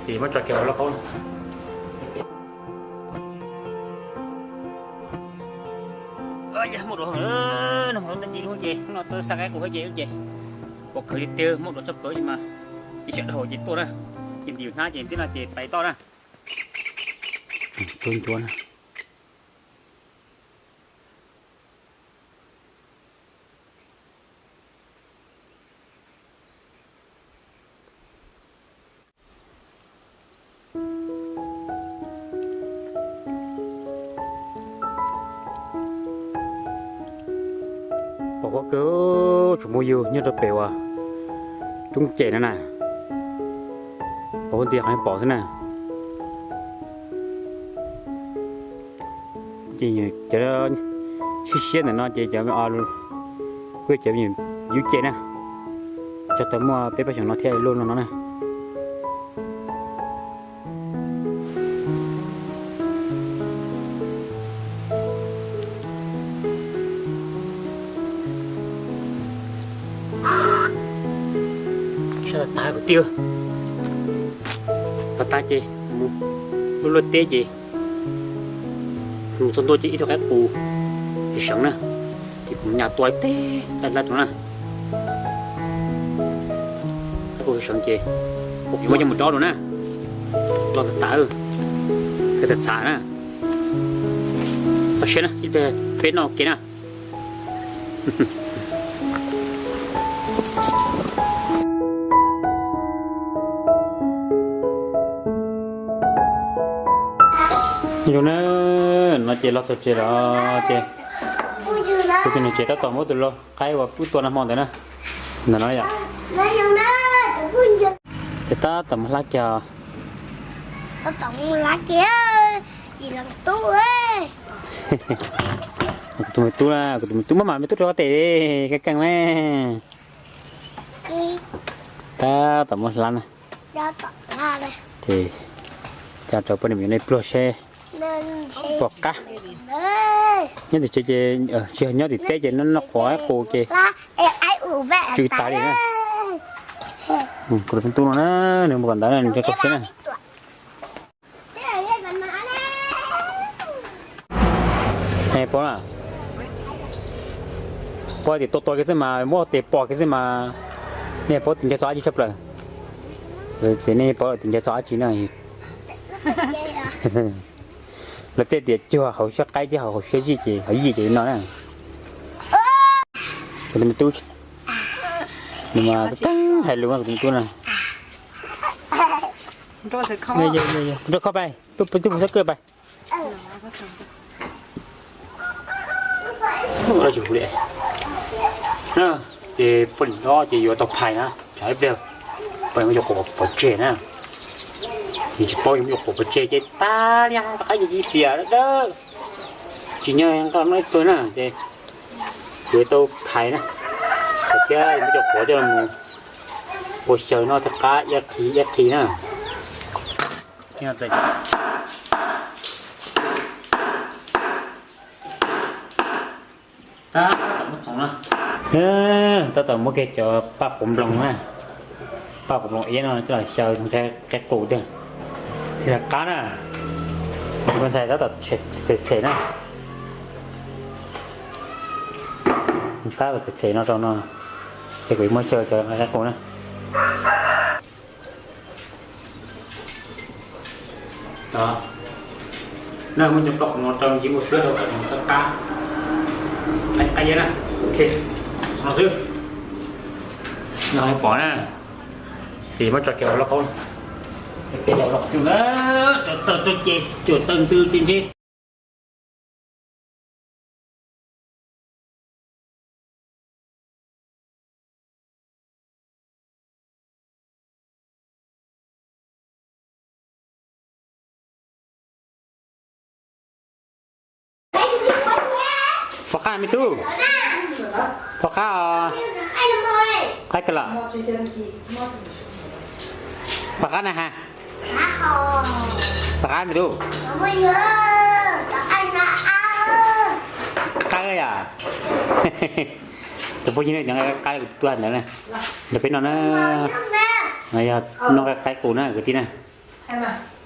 Ces muab tso kiag ua lauj kaub. Yog muaj dua, no muaj dua tab sis ces no tau xa qaib qus ces ces pom khawv tiag tiag, muaj dua tshaj plaws ces mas ces sawv daws ces tuaj na, ces ntim hnab ces tib no ces pais toj na. Tuaj ncuav na. Pom huab kawg, tsuas muaj yug nyob rau pem uas coob cem no na. Pom huab nti qhov pom xwb na. Ces cov siab siab ntawm no ces cov kuj cov yub cem na. Tso tau muaj peb plaub xyoos no thiab luaj no no na. Sab tas tas kwv tij, tas tas ces mus luaj luaj teb ces mus txog ntua ces ib tug qaib qus seev na, ces kuv nyas tua teb laj laj rau na. Qaib qus seev ces kuv yuav muab coj mus dob dua na, los tas tas, kawg tas txhav na. Txhob siab na, ib pliag peb noj ua ke na. Zoo na, no ces los txog tsev lawm ces kuv tus niam tsev tab tom muab tus lau qaib uas pub tua nag hmo ntawd na, ntawm no yom. Ces tab tom mus hlab kiag. Kuv tus me tub na, kuv tus me tub maj mam me tub rau tes, keej keej me. Tab tom muab hlab na. Ces coj rau poj niam me nyuam nej pluag seb puas qab. Nyob tim tsev ces, tsis yog nyob tim teb ces noj qhuav qaib qus ces tsw tas li na. Kuv tus me tub no na, nws mus kom ntawd nws rau rau siab na. Paub na, paub tias tua tua kiag xwb mas muab tes pom kiag xwb mas nej paub tus nco txog dab tsi tshaj plaws. Ces nej paub tus nco txog dab tsi na. Lawv tej tias cuag hauv siab qaib thiab hauv siab zij ces hauv zij ces li no na. Kuv tus me tub, nws mas hais lus kuv tus me tub na. Nrog koj pais, tus pus xab kawj pais. Ces poj niam no ces yuav tau phais na, tsam ib pliag poj niam muab cov quav pov tseg na. Ces tsis paub yuav muab cov quav pov tseg ces tag li, rov qab ces cia xiam dawb, tsis nyob nqa no ib pliag na ces yuav tau phais na, thiab yuav muab cov quav coj mus ua xyaw noj thiab qab iab qhi iab qhi na. Tab tom muab kiag cov paj quav nploos na, paj quav nploos iab no coj los xyaw qaib qus thiab, thiaj li qab na. Tus me ntxhais tab tom txhem txhem na, tab tom txhem txhem no rau no, ces kuv yuav muab xyaw cov qaib qus na. Muab cov paj quav no rau ncig ua xwab rau kom qab, qab iab na. Ok, no xwb. No pom na, ces muab tso kiag ua lauj kaub, tso kiag ua lauj kaub, tso taw, tso ces cuam taw ntws ces ntshe. Pom qab me tub, pom qab os, qaib kawg los, pom qab na ha, pom qab me tub. Qab yom. Tus phooj ywg no cov nqaij qab kuv tuaj ntawd na, nrog peb noj na. No yog noj nqaij qaib qus na kwv tij na. Hais mas.